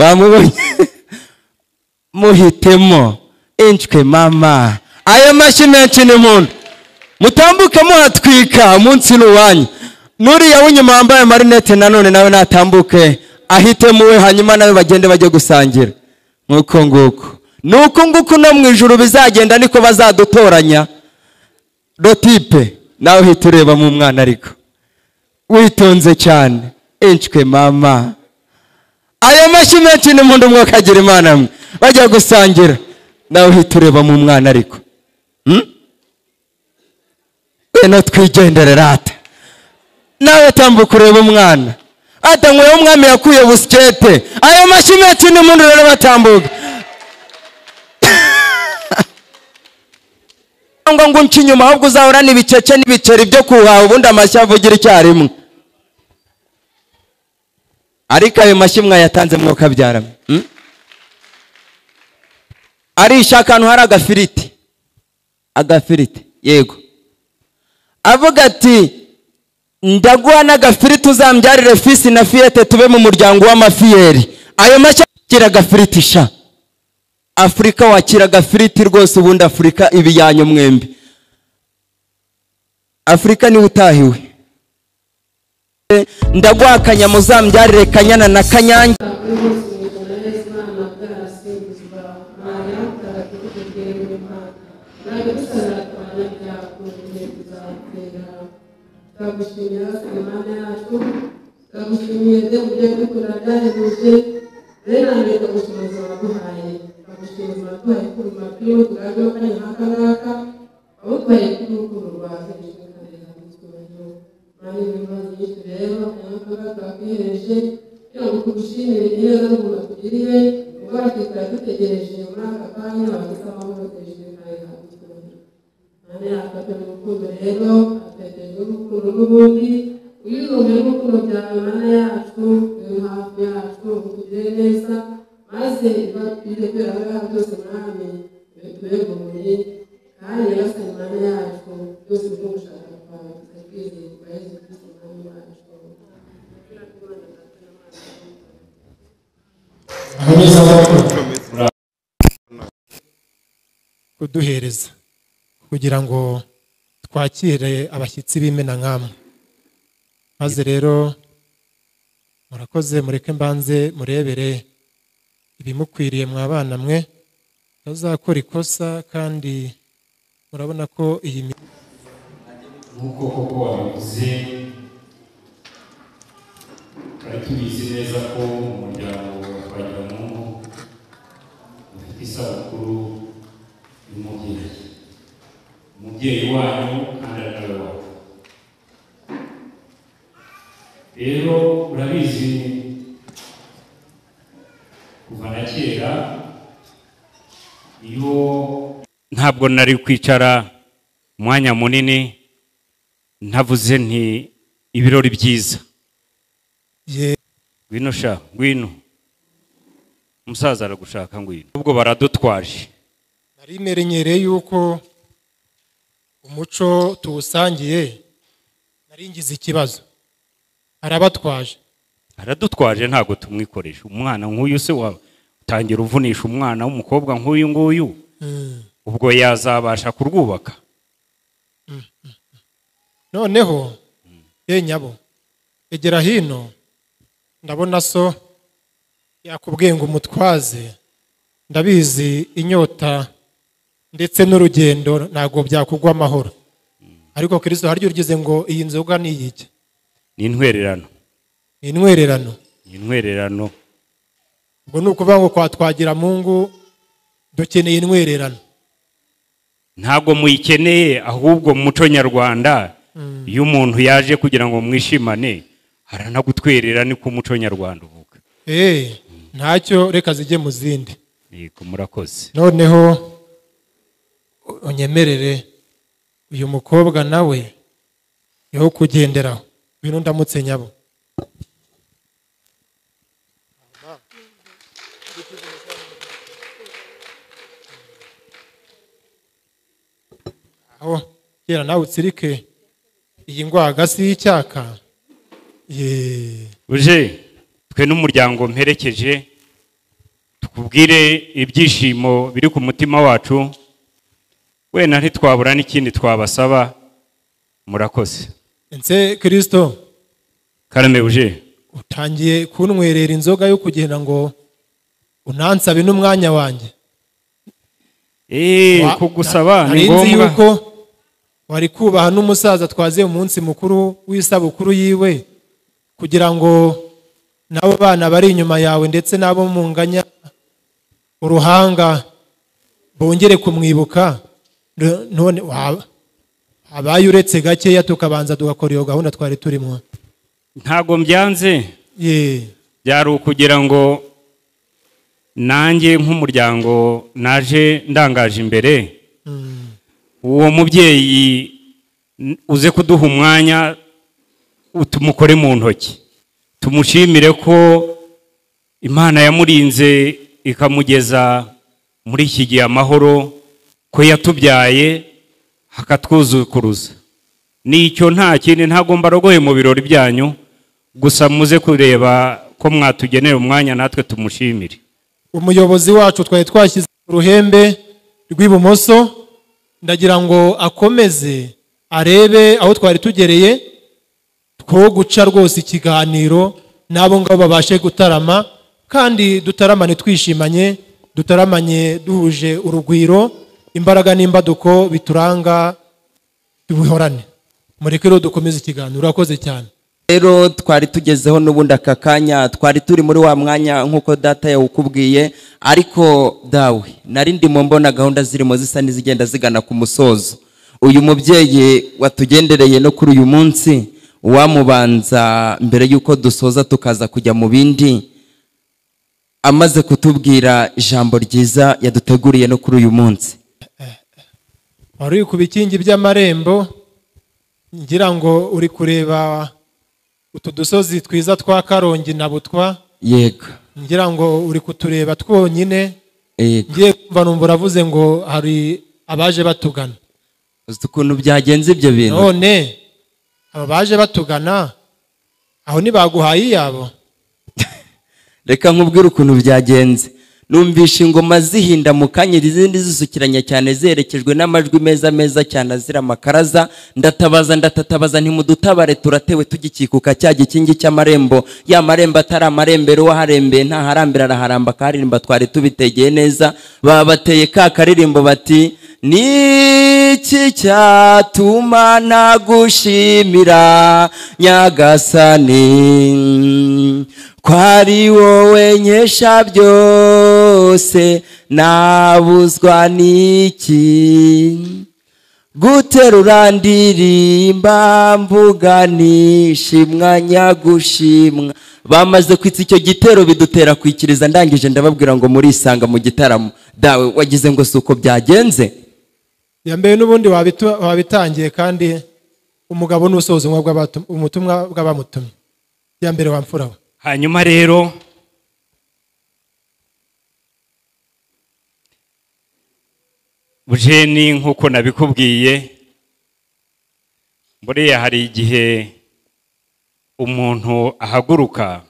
Wamubonye? Muhitemo. Inchwe mama. Aya mashyi menshi n'impundu. Mutambuke muhatwika umunsi n'uwanyu. Nuriya w'inyuma wambaye amarinete nanone nawe natambuke ahitemo we, hanyuma nawe bagende bajye gusangira. Nkuko nguko. Nuko nguko no mu ijuru bizagenda, niko bazadutoranya. Rotipe nawe uhita ureba mu mwana ariko witonze cyane. Inchwe mama. Ayo mashyi menshi n'impundu mwakagira Imana mwe. Bajya gusangira nawe uhita ureba mu mwana ariko. Eno twigendere rata. Nawe tambuka ureba umwana. Ata nkweyo umwami yakuye busikete. Ayo mashyi menshi n'impundu rero batambuka. Ngo ngo nci inyuma ahubwo uzahora n'ibicece n'ibiceri byo kuhaha, ubundi amashyi avugira icyarimwe. Ariko ayo mashyi mwayatanze mwokabyara. Arisha akantu hari agafiriti. Agafiriti, yego. Avuga ati ndaguha n'agafiriti uzambyarire fisi na fiyete tube mu muryango w'amafiyeri. Ayo mashyi akira agafiriti sha. Afrika wakira agafiriti rwose, ubundi Afrika ibiyanyo mwembi. Afrika ni utahiwe. Ndaguha akanyama uzambyarire Kanyana na Kanyange. Kuduhereza kugira ngo twakire abashyitsi b'imena nkamwe. Maze rero murakoze, mureke mbanze murebere ibimukwiriye mwabana mwe, bazakora ikosa. Kandi murabona ko iyi nkuko koko wabivuze, twari tubizi neza ko umuryango wa Twagiramungu ufite isabukuru y'umubyeyi, umubyeyi wanyu kandi ari nawe wacu. Rero urabizi kuva na kera iyo ntabwo nari kwicara umwanya munini ntavuze nti ibirori byiza. Ngwino sha, ngwino. Umusaza aragushaka, ngwino. Ubwo baradutwaje. Nari merenyereye yuko umuco tuwusangiye, nari ngize ikibazo. Arabatwaje. Aradutwaje, ntago tumwikoresha. Umwana nk'uyu se watangira uvunisha umwana w'umukobwa nk'uyu nguyu, ubwo yazabasha kurwubaka. Noneho ye nyabo egera hino, ndabona so yakubwiye ngo umutwaze. Ndabizi inyota ndetse n'urugendo ntago byakugwa amahoro. Ariko Kristo haryo ugize ngo iyi nzoga ni iyiki? Ni intwererano. Ni intwererano. Ni intwererano. Ubwo ni ukuvuga ngo kwa Twagiramungu dukeneye intwererano. Ntabwo muyikeneye, ahubwo mu muco nyarwanda iyo umuntu yaje kugira ngo mwishimane aranagutwerera, niko umuco nyarwanda uvuga. Ntacyo, reka zijye mu zindi. Yego, murakoze. Noneho unyemerere uyu mukobwa nawe yo kugenderaho. Ngwino ndamutse nyabo. Aho kera nawe utsirike iyi ngwaga si y'icyaka. Uje twe n'umuryango mperekeje Tukubwire ibyishimo biri ku mutima wacu, wenda ntitwabura n'ikindi twabasaba. Murakoze. Nse Kristo Karame buje, utangiye kuntwerera inzoga yo kugira ngo unansabe n'umwanya wanjye. Kugusaba ni ngombwa. Nzi yuko wari kubaha n'umusaza twaziye umunsi mukuru w'isabukuru yiwe, kugira ngo nabo bana bari inyuma yawe ndetse nabo munganya uruhanga bongere kumwibuka. None abaye uretse gakeya tukabanza tugakora iyo gahunda twari turimo. Ntago mbyanze, byari ukugira ngo nanjye nk'umuryango naje ndangaje imbere uwo mubyeyi uze kuduha umwanya tumukore mu ntoki, tumushimire ko Imana yamurinze ikamugeza muri iki gihe amahoro, ko yatubyaye akatwuzukuruza. Nicyo nta kindi, ntago mbarogoye mu birori byanyu, gusa muze kureba ko mwatugenera umwanya natwe tumushimire. Umuyobozi wacu twari twashyize uruhembe rw'ibumoso, ndagira ngo akomeze arebe aho twari tugereye, two guca rwose ikiganiro nabo ngabo babashe gutarama, kandi dutaramane twishimanye, dutaramanye duhuje urugwiro, imbaraga n'imbaduko bituranga tubihorane. Mureke rero dukomeze ikiganiro. Urakoze cyane. Rero twari tugezeho n'ubundi aka kanya twari turi muri wa mwanya nk'uko data yawukubwiye, ariko dawe nari ndimo mbona gahunda zirimo zisa n'izigenda zigana ku musozo. Uyu mubyeyi watugendereye no kuri uyu munsi, wamubanza mbere yuko dusoza tukaza kujya mu bindi, amaze kutubwira ijambo ryiza yaduteguriye no kuri uyu munsi. Wari ku bikingi by'amarembo, ngira ngo uri kureba utu dusozi twiza twa Karongi na Butwa. Yego. Ngira ngo uri kutureba twonyine. Yego. Ngiye kumva numva uravuze ngo hari abaje batugana. Uzi ukuntu byagenze ibyo bintu? None aba baje batugana aho ntibaguhaye iyabo? Reka nkubwire ukuntu byagenze. Numvishe ingoma zihinda mu kanya, izindi zisukiranya cyane zerekejwe n'amajwi meza meza cyane azira amakaraza. Ndatabaza ndatatabaza ntimudutabare, turatewe tugikikuka cya gikingi cy'amarembo, ya marembo atari amarembero, waharembeye ntaharambira araharamba akaririmba, twari tubitegeye neza. Babateye ka karirimbo bati niki cyatuma nagushimira Nyagasani, kwari wowe nkesha byose nabuzwa niki, guterura ndirimba mvuga nishimwa nyagushimwa. Bamaze kwitsa icyo gitero bidutera kwikiriza. Ndangije ndababwira ngo murisanga mu gitaramo. Dawe wagize ngo suko byagenze? Yambaye n'ubundi wabitangiye, kandi umugabo n'usoza umutumwa bw'abamutumye. Yambere wamfura we. Hanyuma rero Bujeni nkuko nabikubwiye, buriya hari igihe umuntu ahaguruka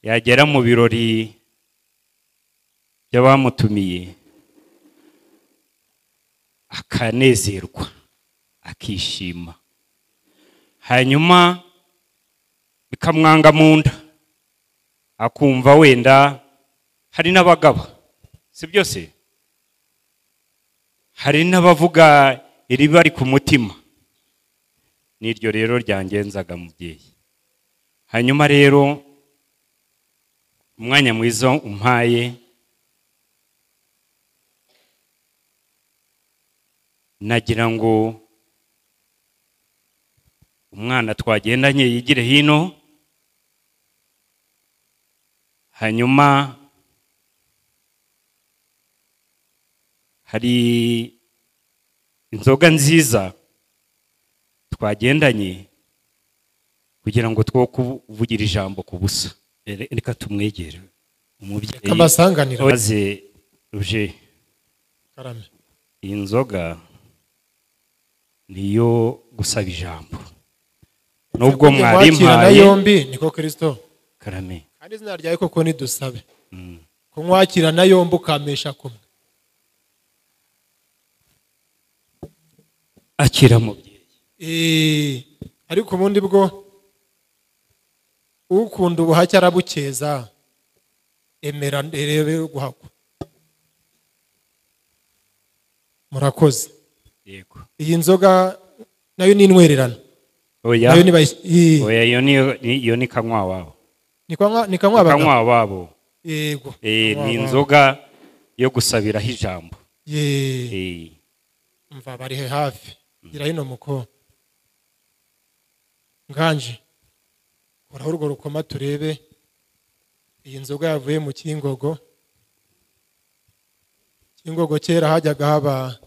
yagera mu birori by'abamutumiye akanezerwa akishima, hanyuma bikamwanga mu nda akumva wenda hari n'abagabo, si byose, hari n'abavuga iribari ku mutima. Niryo rero ryangenzaga mubyeyi. Hanyuma rero umwanya mwiza umpaye, nagira ngo umwana twagendanye yigire hino, hanyuma hari inzoga nziza twagendanye kugira ngo two kuvugira ijambo ku busa. Reka tumwegere umubyeyi abasanganira maze ruje. Karame. Iyi nzoga niyo gusaba ijambo nubwo mwari mpaye yombi niko Kristo. Karame. Kandi izina ryawe koko nidusabe. Kunywakira na yombi ukamesha kumwe. Akira mubyeyi. Ariko ubundi bwo ukunda ubuhake arabukeza, emera rebe guhakwa. Murakoze. Yego. Iyi nzoga nayo ni intwererano. Oya. Nayo ni oya, iyo ni kanywa wabo. Ni kanywa, ni kanywa abagabo. Kanywa wabo. Yego. Ni inzoga yo gusabiraho ijambo. Ye. Mva bari he hafi. Gira hino muko. Nganje. Koraho urwo rukoma turebe iyi nzoga yavuye mu Kingogo. Kingogo kera hajyaga haba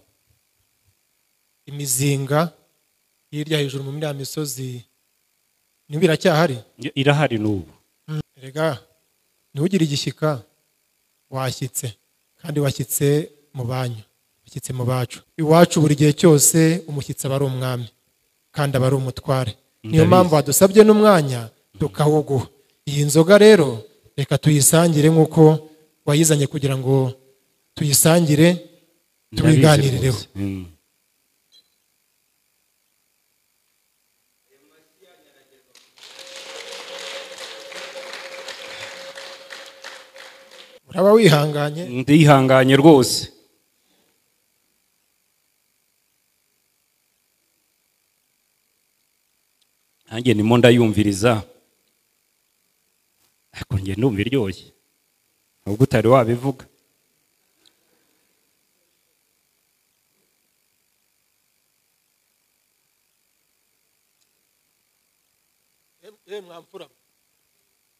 imizinga hirya hejuru mu miriya misozi, niba iracyahari? Irahari n'ubu. Erega ntugire igishyika, washyitse kandi washyitse mu banyu, washyitse mu bacu. Iwacu buri gihe cyose umushyitsi aba ari umwami kandi aba ari umutware. Niyo mpamvu badusabye n'umwanya tukawuguha. Iyi nzoga rero reka tuyisangire nk'uko wayizanye kugira ngo tuyisangire tubiganirireho. Uraba wihanganye? Ndihanganye rwose. Nanjye ndimo ndayumviriza, ariko njye ndumva iryoshye nubwo utari wabivuga.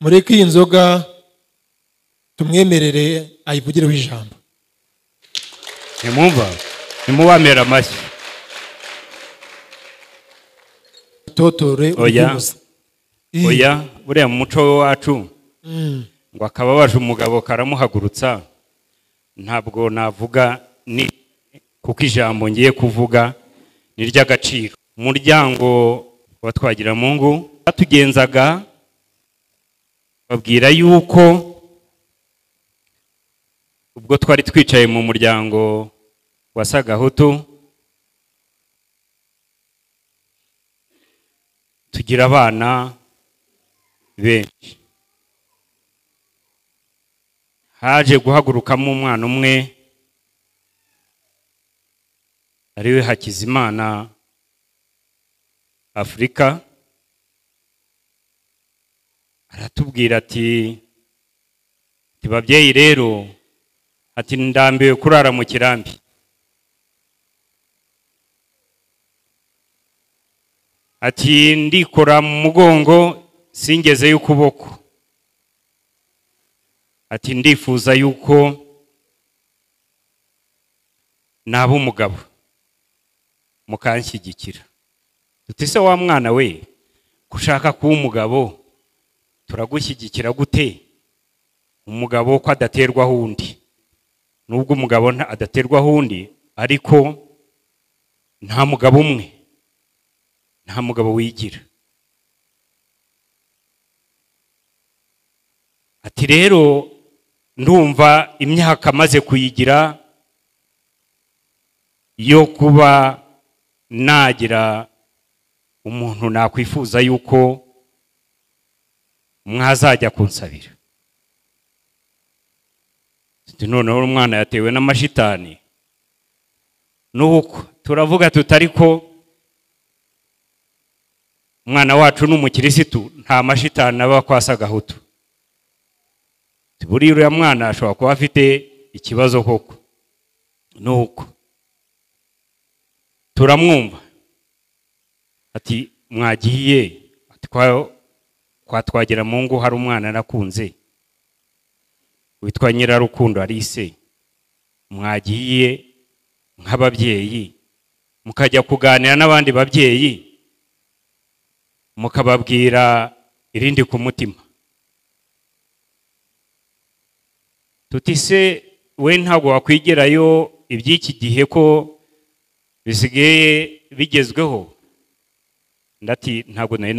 Mureke iyi nzoga tumwemerere ayivugireho ijambo. Ntimwumva? Ntimubamera amashyi. Totore. Oya. Oya, buriya mu muco wacu ngo akababaje umugabo karamuhagurutsa, ntabwo navuga ni kuko ijambo ngiye kuvuga ni ry'agaciro. Umuryango wa Twagiramungu batugenzaga babwira yuko ubwo twari twicaye mu muryango wa Sagahutu tugira abana benshi, haje guhagurukamo umwana umwe ariwe Hakizimana Afrika, aratubwira ati babyeyi rero, ati ndambiwe kurara mu kirambi, ati ndikora mu mugongo singeze y'ukuboko, ati ndifuza yuko naba umugabo mukanshyigikira. Tuti se wa mwana we, kushaka kuba umugabo turagushyigikira gute? Umugabo ko adaterwaho undi. Nubwo umugabo adaterwaho undi, ariko nta mugabo umwe, nta mugabo wigira. Ati rero ndumva imyaka amaze kuyigira yo kuba nagira umuntu nakwifuza yuko mwazajya kunsabira. Noneho umwana yatewe n'amashitani, nuko turavuga tutariko umwana wacu n'umukirisitu nta mashitani aba kwa Sagahutu. Buriya uriya mwana ashobora kuba afite ikibazo koko. Nuko turamwumva ati mwagiye, ati kwa Twagiramungu hari umwana nakunze witwa Nyirarukundo Alice, mwagiye nk'ababyeyi mukajya kuganira n'abandi babyeyi mukababwira irindi ku mutima. Tuti se we ntabwo wakwigerayo iby'iki gihe ko bisigaye bigezweho? Ndati ntabwo nari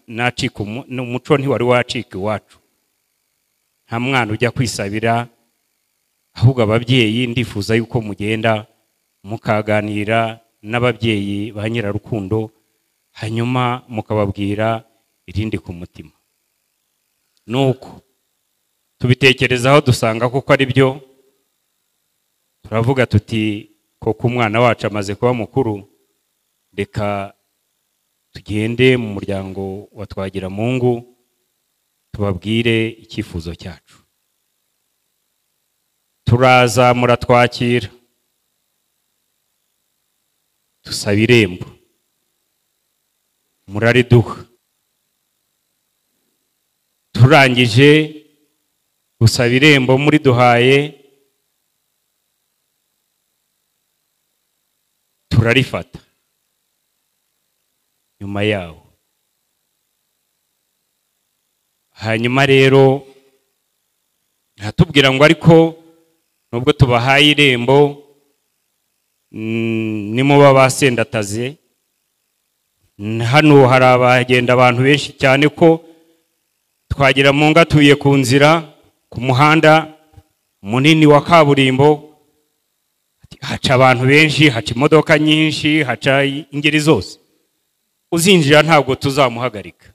nacika umuco, ntiwari wacika iwacu. Nta mwana ujya kwisabira, ahubwo ababyeyi ndifuza yuko mugenda mukaganira n'ababyeyi ba Nyirarukundo, hanyuma mukababwira irindi ku mutima. Nuko tubitekerezaho dusanga koko ari byo, turavuga tuti koko umwana wacu amaze kuba mukuru, reka tugende mu muryango wa Twagiramungu tubabwire icyifuzo cyacu. Turaza muratwakira, dusaba irembo murariduha. Turangije gusaba irembo muriduhaye, turarifata. Nyuma yaho hanyuma rero ntatubwira ngo ariko nubwo tubahaye irembo nimuba basendataze, hano hari abagenda abantu benshi cyane ko Twagiramungu atuye ku nzira ku muhanda munini wa kaburimbo, haca abantu benshi, haca imodoka nyinshi, haca ingeri zose, uzinjira ntabwo tuzamuhagarika.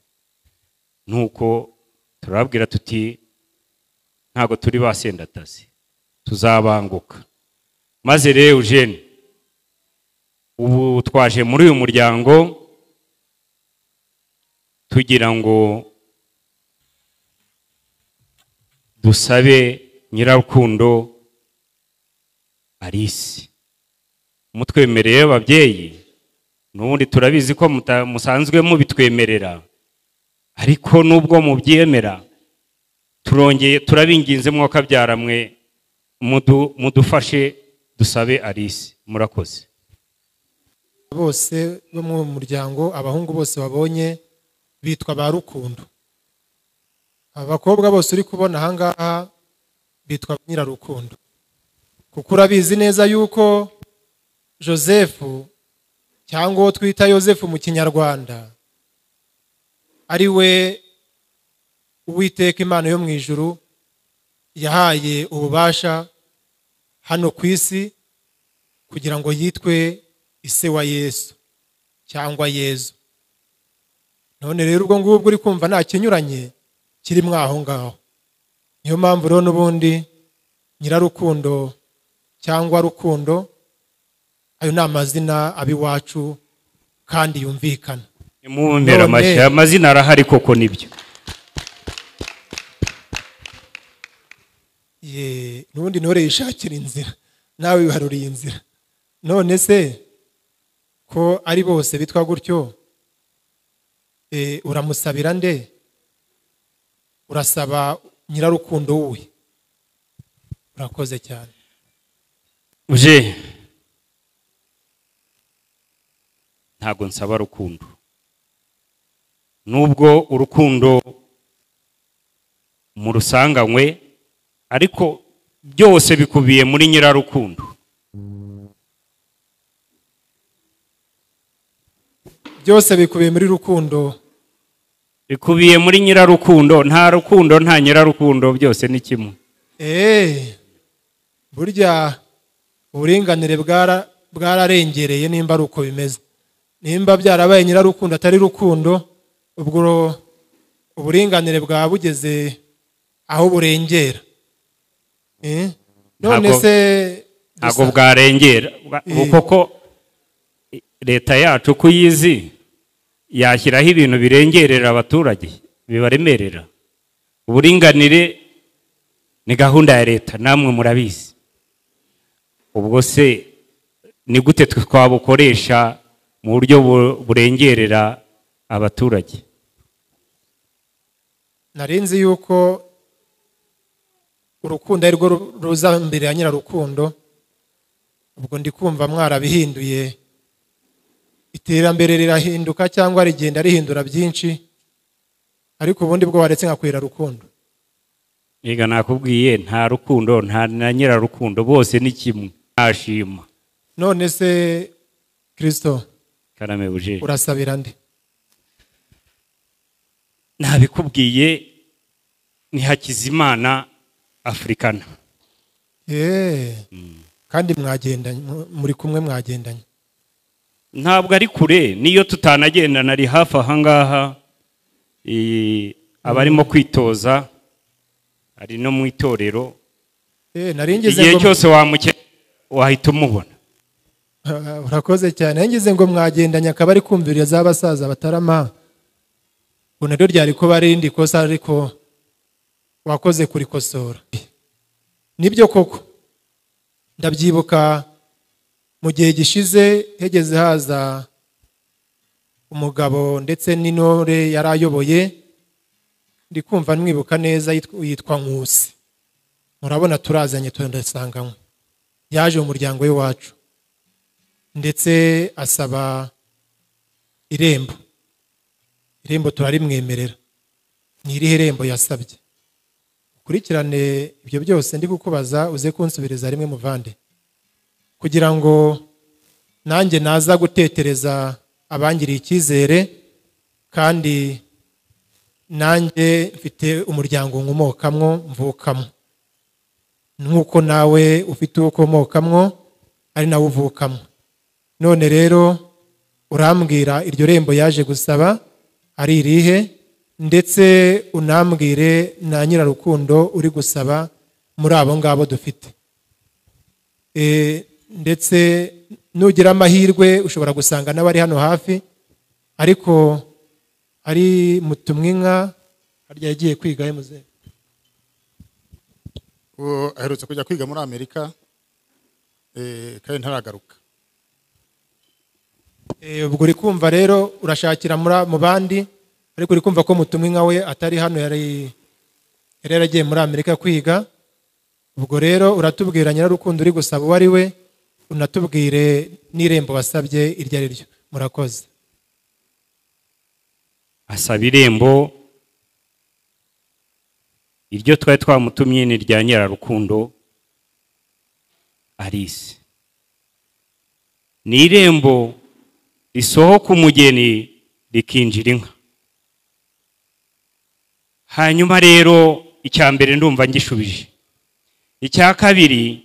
Nuko turabwira tuti ntabwo turi basendataze, tuzabanguka. Maze rero Eugene, ubu twaje muri uyu muryango tugira ngo dusabe Nyirarukundo Alice. Mutwemereye ababyeyi, n'ubundi turabizi ko musanzwe mubitwemerera, ariko nubwo mubyemera turongeye turabinginze mwakabyara mwe mudufashe dusabe Alice. Murakoze. Bose bo mu muryango, abahungu bose babonye bitwa ba Rukundo. Abakobwa bose uri kubona ahangaha bitwa Nyirarukundo, kuko urabizi neza yuko Joseph cyangwa uwo twita Yosefu mu Kinyarwanda ari we Uwiteka Imana yo mu ijuru yahaye ububasha hano ku isi kugira ngo yitwe ise wa Yesu cyangwa Yezu. None rero ubwo ngubwo uri kumva nta kinyuranye kiri mwaho ngaho. Niyo mpamvu rero n'ubundi Nyirarukundo cyangwa Rukundo ayo ni amazina abiwacu kandi yumvikana. Nimumpera amashyi, amazina arahari koko nibyo. Ye, n'ubundi ntore yishakira inzira, nawe wiharuriye inzira. None se ko ari bose bitwa gutyo, uramusabira nde? Urasaba Nyirarukundo wuwe? Urakoze cyane. Uje ntago nsaba Rukundo, nubwo urukundo murusanganywe, ariko byose bikubiye muri Nyirarukundo. Byose bikubiye muri Rukundo, bikubiye muri Nyirarukundo. Nta Rukundo nta Nyirarukundo, byose ni kimwe. Burya uburinganire bwararengereye nimba ari uko bimeze. Nimba byarabaye Nyirarukundo atari Rukundo, ubwo uburinganire bwa bugeze aho burengera. None se ntabwo bwarengera kuko leta yacu kuyizi yashyiraho ibintu birengerera abaturage bibaremerera. Uburinganire ni gahunda ya leta, namwe murabizi. Ubwo se ni gute twabukoresha mu buryo burengerera abaturage? Narinzi yuko urukundo ari rwo ruza mbere ya Nyirarukundo, ubwo ndi kumva mwarabihinduye. Iterambere rirahinduka cyangwa rigenda rihindura byinshi, ariko ubundi bwo waretse nkakwira Rukundo. Ega nakubwiye nta Rukundo nta na Nyirarukundo, bose ni kimwe. Nashima. None se Kristo karame buje, urasabira nde? Nabikubwiye Ni Hakizimana Africana. Kandi mwagendanye, muri kumwe mwagendanye? Ntabwo ari kure, niyo tutanagendana ari hafi ahangaha. Abarimo kwitoza, ari no mu itorero. Igihe cyose wahita umubona. Urakoze cyane. Ngize ngo mwagendanye akaba ari kumvira z'abasaza batarama. Ubwo naryo ryari kuba ari irindi kosa, ariko wakoze kurikosora. Nibyo koko, ndabyibuka mu gihe gishize hegeze haza umugabo ndetse n'intore yari ayoboye, ndi kumva mwibuka neza, yitwa Nkusi. Murabona turazanye turasanganywe. Yaje mu muryango w'iwacu ndetse asaba irembo. Irembo turarimwemerera. Ni irihe rembo yasabye? Ukurikirane ibyo byose ndi kukubaza, uze kunsubiriza rimwe muvande, kugira ngo nanjye naza gutetereza abangiriye icyizere, kandi nanjye mfite umuryango nkomokamwo mvukamo, nk'uko nawe ufite uwo ukomokamwo ari nawe uvukamo. None rero urambwira iryo rembo yaje gusaba ari irihe, ndetse unambwire na Nyirarukundo uri gusaba muri abo ngabo dufite. Ndetse nugira amahirwe ushobora gusanga n'abari hano hafi, ariko ari Mutumwinka harya yagiye kwiga muze. Uwo aherutse kujya kwiga muri Amerika, kandi ntaragaruka. Ubwo uri kumva rero urashakira mu bandi, ariko uri kumva ko Mutumwinka we atari hano, yari yaragiye muri Amerika kwiga. Ubwo rero uratubwira Nyirarukundo uri gusaba uwo ari we, unatubwire n'irembo wasabye iryo ari ryo. Murakoze. Asaba irembo iryo twari twamutumye ni rya Nyirarukundo Alice. Ni irembo risohoka umugeni rikinjira inka. Hanyuma rero icya mbere ndumva ngishubije. Icya kabiri,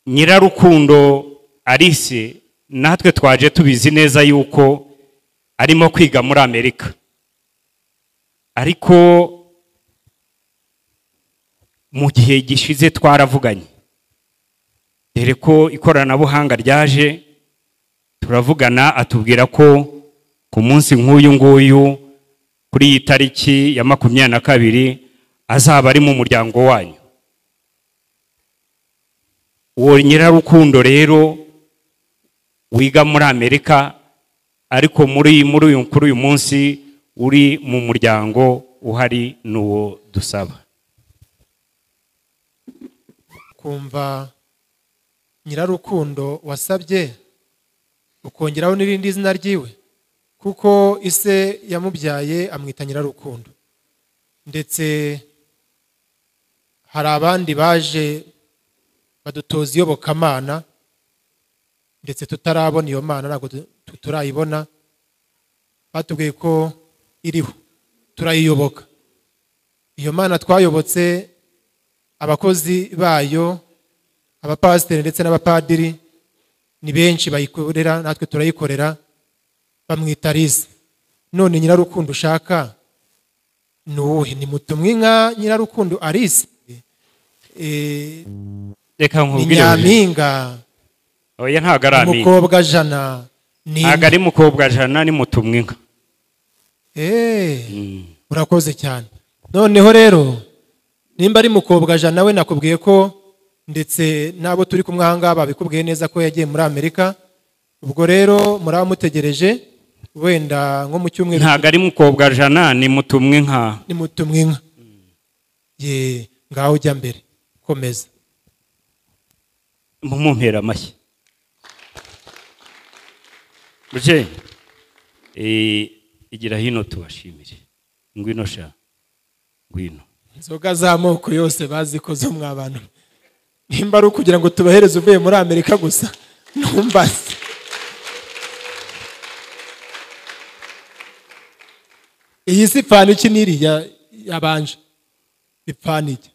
Nyirarukundo Alice natwe twaje tubizi neza yuko arimo kwiga muri Amerika, ariko mu gihe gishize twaravuganye, dore ko ikoranabuhanga ryaje, turavugana atubwira ko ku munsi nk'uyu nguyu kuri iyi tariki ya 22 azaba ari mu muryango wanyu. Uwo Nyirarukundo rero wiga muri Amerika, ariko muri uyu kuri uyu munsi uri mu muryango uhari n'uwo dusaba. Kumva Nyirarukundo wasabye ukongeraho n'irindi zina ryiwe, kuko ise yamubyaye amwita Nyirarukundo, ndetse hari abandi baje badutoza iyobokamana, ndetse tutarabona iyo mana, ntabwo turayibona, batubwiye ko iriho turayiyoboka. Iyo mana twayobotse, abakozi bayo, abapasiteri ndetse n'abapadiri ni benshi bayikorera, natwe turayikorera, bamwita Alice. None Nyirarukundo ushaka ni uwuhe? Ni Mutumwinka Nyirarukundo Alice? Reka nkubwire, Nyampinga. Oya, ntabwo ari Aminga. Mukobwa Jana. Ntabwo ari Mukobwa Jana, ni Mutumwinka. Urakoze cyane. Noneho rero nimba ari Mukobwa Jana we nakubwiye ko, ndetse nabo turi kumwe aha ngaha babikubwiye neza ko yagiye muri Amerika. Ubwo rero muramutegereje wenda nko mu cyumweru. Ntabwo ari Mukobwa Jana, ni Mutumwinka. Ni Mutumwinka. Ye, ngaho ujya mbere, komeza. Mumumpera amashyi. Buje igira hino tubashimire. Ngwino sha, ngwino. Inzoga z'amoko yose bazikoze mwa bantu. Nimba ari ukugira ngo tubahereze uvuye muri Amerika gusa, numbaze. Iyi si ipfana iki n'iriya yabanje? Ipfana iki?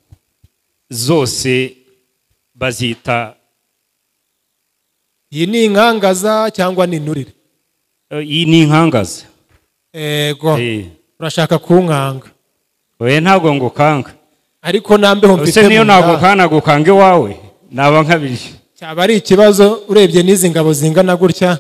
Zose bazita Iyi ni inkangaza cyangwa ni inturire? Iyi ni inkangaza. Ego. Urashaka kunkanga? Oya, ntabwo ngukanga. Ariko nambeho mfite Ese niyo mu nda. nagukanga gukanga iwawe naba nkabije. Cyaba ari ikibazo urebye n'izi ngabo zingana gutya.